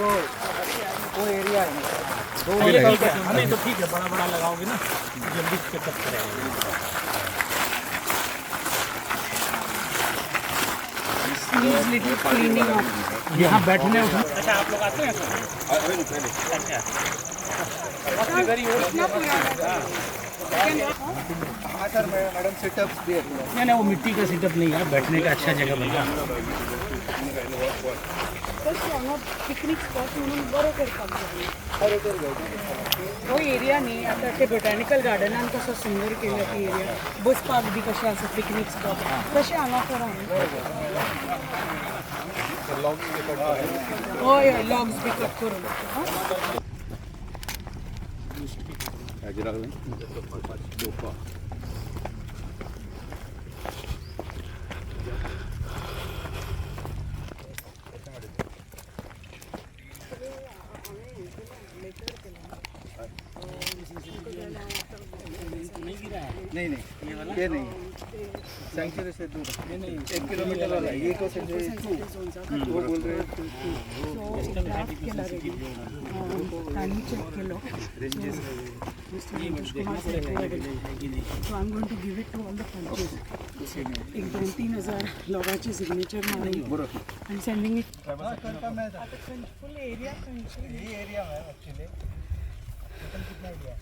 वो एरिया है। दो ये ठीक है, हाँ, नहीं तो ठीक है, बड़ा बड़ा लगाओगे ना, जल्दी पिकअप करेगा। Needs little cleaning up. यहाँ बैठने उठने। अच्छा, आप लोग आते हैं सर? अच्छा। इतना पुराना। हाँ सर, मैडम, सिटअप्स भी है थोड़ा। नहीं नहीं, वो मिट्टी का सेटअप नहीं है, बैठने का अच्छा जगह बन गया। तशें हांगा पिकनीक स्पॉट म्हणून बरो करपाक जाय हो एरिया न्ही। आतां ते बोटॅनिकल गार्डनान कसो सुंदर केला ती एरिया, बसपाक बी कशें आसा पिकनीक स्पॉट, तशें हांगा करा। हय हय, लॉग्स बी कट करून। नहीं नहीं, ये नहीं, सेंचुरी से दूर 1 किलोमीटर वाला है। ये को सेंचुरी टू वो बोल रहे हैं, टू। सो ड्राफ्ट केला रेडी, तांणी चॅक केलो। Mister Santosh Kumar. So I am going to give it to all the panchas. एक 2-3 हजार लोकांची सिग्नेचर मारून आनी सेंडींग it. फुल एरिया खंयची? ये एरिया है एक्चुअली। टोटल कितना एरिया है?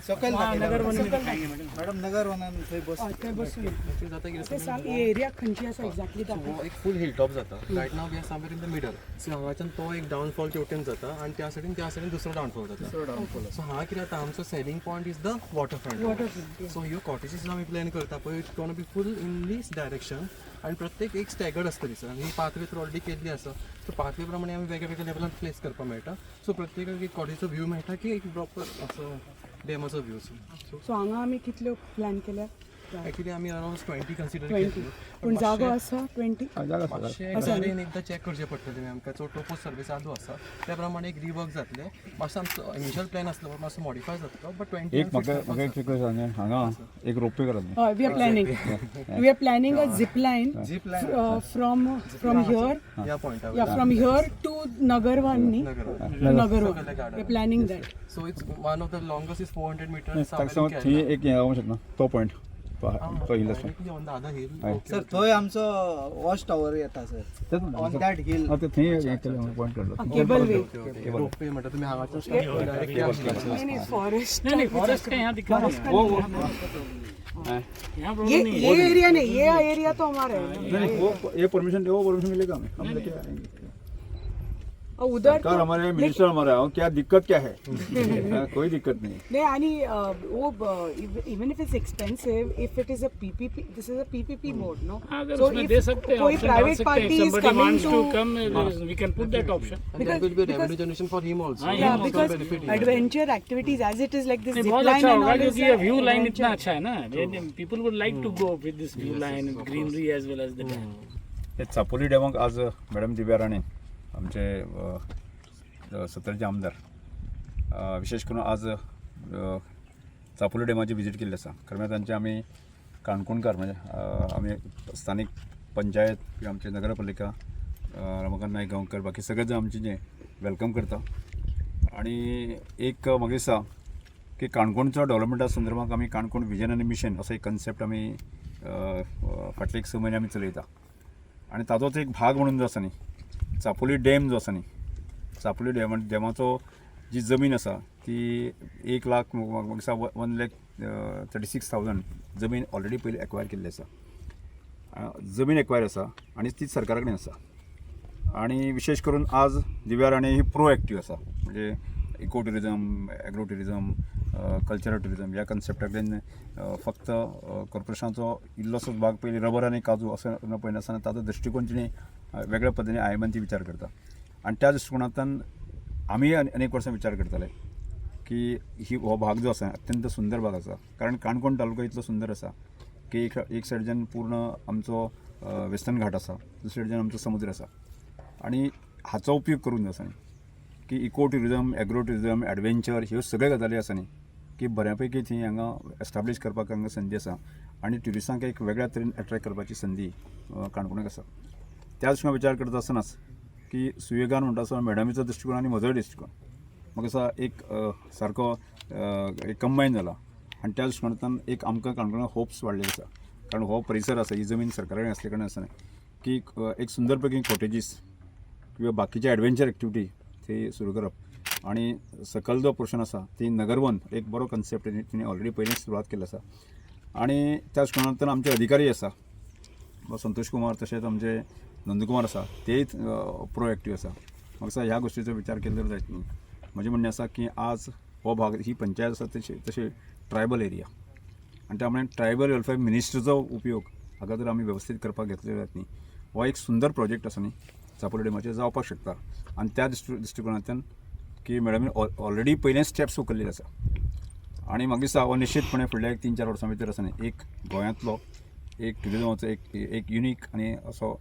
सकयल। नगर वन में दिखाएंगे मैडम। मॅडम, नगर वनान थंय बस। हय, थंय बसून ते सांग, ही एरिया खंयची आसा एक्झॅक्टली दाखय। हो एक फूल हिल टॉप जाता। Right now we are somewhere in the middle. So हांगाच्यान तो एक डाउनफॉल तेवटेन जाता आनी त्या सायडीन दुसरो डाउनफॉल जाता। डाउनफॉल। सो हांगा कितें जाता, आमचो selling point is the water front. Water front. So ह्यो कॉटेजीस आमी प्लॅन करता पळय, it gonna be full in this direction आनी प्रत्येक एक स्टॅगर्ड आसतली सर। आनी ही पाथवे तर ऑलरेडी केल्ली आसा, सो पाथवे प्रमाणे आमी वेगळे वेगळे लेवलान प्लेस करपाक मेळटा। सो प्रत्येकाक एक कॉटेजीचो व्यू मेळटा की एक प्रॉपर असो डॅमाचो व्यू। सो सो हांगा आमी कितल्यो प्लॅन केल्या? एक्चुअली आमी अरावंड 20 कन्सिडर 20? केल्यो। पूण जागो आसा 20? मातशें घालीन एकदां चॅक करचें पडटलें आमकां। चड टोपो सर्वे चालू आसा, त्या प्रमाणे एक रिवर्क जातलें मातसो। आमचो इनिशियल प्लॅन आसलो पण मातसो मॉडिफाय जातलो, बट 20 एक म्हाका एक रिक्वेस्ट आसा, हांगा एक रोपवे करात न्ही। हय, we are planning a zip line. Zip line. From here. ह्या पॉयंटा। Yeah, from here to Nagarvan न्ही, Nagarvan we are planning that. So it's one of the longest is 400 meter. ताका समज थंय एक हें जावंक शकना, तो पॉयंट, तो हिल आसा। On the other hill. हय. सर, थंय आमचो वॉच टॉवर येता सर, तेच म्हणटा। On that hill. हां, ते थंय हें केलें, पॉयंट काडलो। केबल वे। रोपवे म्हणटा तुमी हांगाच्यान डायरेक्ट। नाही नाही, फॉरेस्ट। नहीं नहीं, फॉरेस्ट का यहाँ दिखा नहीं है। यहाँ ये प्रॉब्लम नहीं। ये एरिया नहीं, ये एरिया तो हमारा है। नहीं नहीं, वो ये परमिशन, वो परमिशन मिलेगा हमें, हम लेके आएंगे। और उधर सरकार हमारे, मिनिस्टर हमारा है, क्या दिक्कत क्या है? हाँ, कोई दिक्कत नहीं। नहीं, आणि वो even if it's expensive, if it is a PPP, this is a PPP mode, no? हाँ, अगर उसमें दे सकते हैं, कोई option डाल प्राइवेट सकते हैं। Party is Somebody coming wants to to come, we can put that option. And there will be revenue generation for him also. हाँ, Yeah, him also because benefit. adventure activities as it is, like this नहीं, zip बहुत line अच्छा and होगा all is क्योंकि ये view line adventure. इतना अच्छा है ना, people would like to go with this view line and greenery as well as the dam. हे चापोली डॅमाक आज मॅडम दिव्या राणे, आमचे सत्तरचे आमदार, विशेष करून आज चापोली डॅमाची विजीट केल्ली आसा। खरें म्हळ्यार तांचे आमी काणकोणकार, म्हणजे आमी स्थानीक पंचायत किंवा आमचे नगरपालिका, रमाकांत नायक गांवकर, बाकी सगळे जाण आमचे जे welcome करता। आनी एक म्हाका दिसता की काणकोणचो डेवलपमेंटा संदर्भात आमी काणकोण विजन आनी मिशन असो एक कन्सेप्ट आमी फाटले एक 6 म्हयने आमी चलयता आनी ताजोच एक भाग म्हणून जो आसा न्ही, चापोली डॅम जो आसा न्ही, चापोली डॅमाचो जी जमीन आसा ती 1 लाख, म्हाका दिसता 1,36,000 जमीन ऑलरेडी पयली एक्वायर केल्ली आसा। जमीन एक्वायर आसा आनी ती सरकारा कडेन आसा। आनी विशेष करून आज दिव्या राणे ही प्रो एक्टीव आसा, म्हणजे eco tourism, agro tourism, cultural tourism ह्या कन्सेप्टा कडेन फक्त कॉर्पोरेशनाचो इल्लोसो भाग पयलीं रबर आनी काजू असो न पळयनासतना ताजो दृश्टिकोन तिणें वेगळ्या पद्दतीन आयामान ती विचार करता। आनी त्या दृश्टिकोनांतल्यान आमी अनेक वर्सां विचार करताले की ही हो भाग जो आसा अत्यंत सुंदर भाग आसा, कारण काणकोण तालुका इतलो सुंदर आसा की एक एक सायडीच्यान पूर्ण आमचो वेस्टर्न घाट आसा, दुसरे सायडीच्यान आमचो समुद्र आसा। आनी हाचो उपयोग करून जो आसा न्ही की eco tourism, agro tourism, adventure ह्यो सगळ्यो गजाली आसा न्ही की बऱ्या पैकी थंय हांगा एस्टाब्लीश करपाक हांगा संदी आसा। आनी ट्युरिस्टांक एक वेगळ्या तरेन एट्रेक्ट करपाची संदी काणकोणाक आसा. त्या दृश्टीकोन विचार करता आसतनाच की सुयोगान म्हणटा आसतना मॅडमीचो दृश्टिकोन आनी म्हजोय दृश्टिकोन म्हाका दिसता एक सारको एक कंबायन जाला आनी त्या दृश्टिकोनांतल्यान एक आमकां काणकोणाक होप्स वाडलेले आसा. कारण हो परिसर आसा, ही जमीन सरकारा कडेन आसले कारणान आसतना की एक सुंदर पैकी कॉटेजीस किंवा बाकीचे एडवेंचर एक्टिविटी थंय सुरू करप आनी सकयल जो पोर्शन आसा ती नगरवन एक बरो कन्सेप्ट तिणें ऑलरेडी पयलींच सुरवात केल्ली आसा. आनी त्या दृश्टिकोनांतल्यान आमचे अधिकारी आसा संतोष कुमार तशेंच आमचे नंदकुमार आसा, तेय प्रोएक्टीव आसा. म्हाका दिसता ह्या गोश्टीचो विचार केलो तर जायत न्ही. म्हजें म्हणणें आसा की आज हो भाग ही पंचायत आसा तशी तशी ट्रायबल एरिया आनी त्या मुळे ट्रायबल वेलफेअर मिनिस्ट्रीचो उपयोग हाका जर आमी वेवस्थीत करपाक घेतले जायत न्ही, हो एक सुंदर प्रोजेक्ट आसा न्ही चापोली डॅमाचेर जावपाक शकता. आनी त्या दृश्टिकोनांतल्यान की मॅडमीन ऑलरेडी पयलें स्टेप्स उखल्लेले आसा आनी म्हाका दिसता हो निश्चितपणे फुडल्या एक 3-4 वर्सां भितर आसा न्ही एक गोंयांतलो एक ट्युरिजमाचो एक एक युनीक आनी असो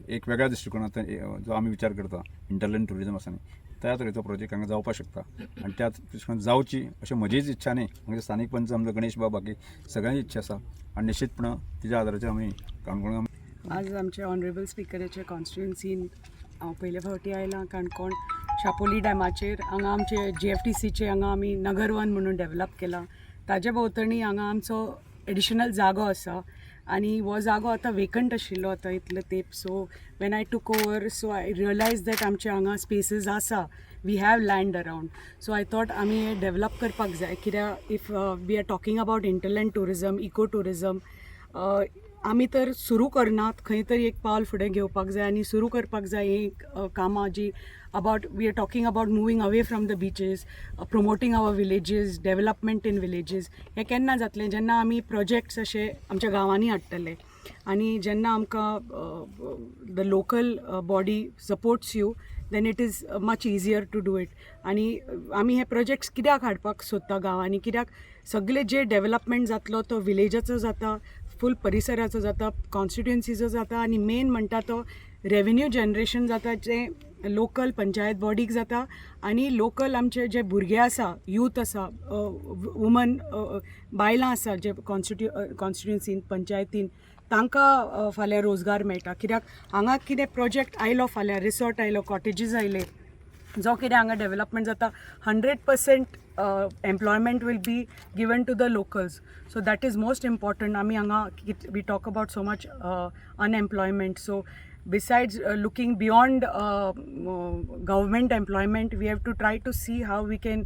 एक वेगळ्या दृश्टिकोनांतल्यान जो आमी विचार करता इंटरलँड ट्युरिजम आसा न्ही त्या तरेचो प्रोजेक्ट हांगा जावपाक शकता. आनी त्या दृश्टिकोनान जावची अशें म्हजीच इच्छा न्ही, म्हणजे स्थानीक पंच आमचो गणेश बाब बाकी सगळ्यांची इच्छा आसा आनी निश्चितपणान तिच्या आदाराचेर आमी काणकोण आज आमचे ऑनरेबल स्पिकराचे कॉन्स्टिट्युएन्सीन हांव पयले फावटी आयलां काणकोण शापोली डॅमाचेर. हांगा आमचे जीएफटीसीचे हांगा आमी नगरवन म्हणून डेवलप केलां. ताजे भोंवतणी हांगा आमचो एडिशनल जागो आसा आनी हो जागो आतां वेकंट आशिल्लो आतां इतलो तेंप. So when I took over, so I realize that आमचे हांगा स्पेसीस आसा, we have land around. So I thought आमी हें डेवलप करपाक जाय, कित्याक if we are talking about hinterland tourism, eco tourism, आमी तर सुरू करनात, खंय तरी एक पावल फुडें घेवपाक जाय आनी सुरू करपाक जाय ही कामां जी about we are talking about moving away from the beaches, promoting our villages, development in villages. हें केन्ना जातलें? जेन्ना आमी प्रोजेक्ट्स अशे आमच्या गांवांनी हाडटले आनी जेन्ना आमकां the local body supports you, then it is much easier to do it. आनी आमी हे प्रोजेक्ट्स कित्याक हाडपाक सोदता गांवांनी? कित्याक सगळे जे डेवलपमेंट जातलो तो विलेजाचो जाता, फूल परिसराचो जाता, कॉन्स्टिट्युएन्सीचो जाता आनी मेन म्हणटा तो रेवेन्यू जनरेशन जाता, जें लोकल पंचायत बॉडीक जाता आनी लोकल आमचे जे भुरगे आसा, यूथ आसा, वुमन, बायलां आसा जे कॉन्स्टिट्युएन्सीन, पंचायतीन, तांकां फाल्यां रोजगार मेळटा. कित्याक हांगा कितें प्रोजेक्ट आयलो फाल्यां, रिसॉर्ट आयलो, कॉटेजीस आयले, जो कितें हांगा डेवलपमेंट जाता, 100% employment will be given to the locals. So that is most important. आमी हांगा we talk about so much unemployment, so besides looking beyond government employment, we have to try to see how we can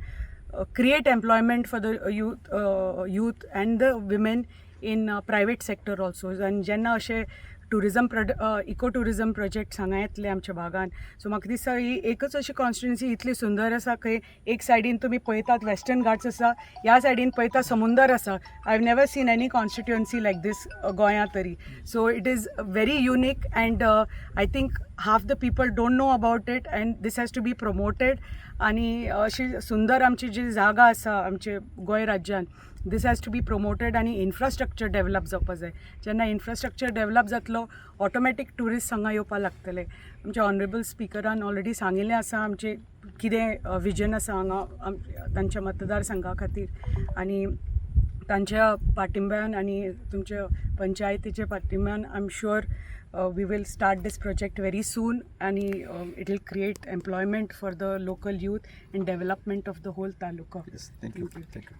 create employment for the youth and the women in private sector also. आनी जेन्ना अशे tourism prod eco tourism projects हांगा येतले आमच्या भागान, so म्हाका दिसता ही एकच अशी कॉन्स्टिट्युएन्सी इतली सुंदर आसा, खंय एक सायडीन तुमी पळयतात वेस्टर्न घाट्स आसा, ह्या सायडीन पळयता समुंदर आसा. I have never seen any constituency like this गोंयांत तरी. So it is very unique and I think half the people don't know about it and this has to be promoted. आनी अशी सुंदर आमची जी जागा आसा आमचे गोंय राज्यान, this has to be promoted आनी इन्फ्रास्ट्रक्चर डेवलप जावपा जाय. जेन्ना इन्फ्रास्ट्रक्चर डेवलप जातलो, ऑटोमॅटीक ट्युरिस्ट हांगा येवपाक लागतले. आमच्या ऑनरेबल स्पिकरान ऑलरेडी सांगिल्लें आसा आमचें कितें विजन आसा हांगा तांच्या मतदारसंघा खातीर आनी तांच्या पाठिंब्यान आनी तुमच्या पंचायतीच्या पाठिंब्यान I am sure we will start this project very soon आनी it will create employment for the local youth and development of the whole taluka. Yes, thank you, thank you.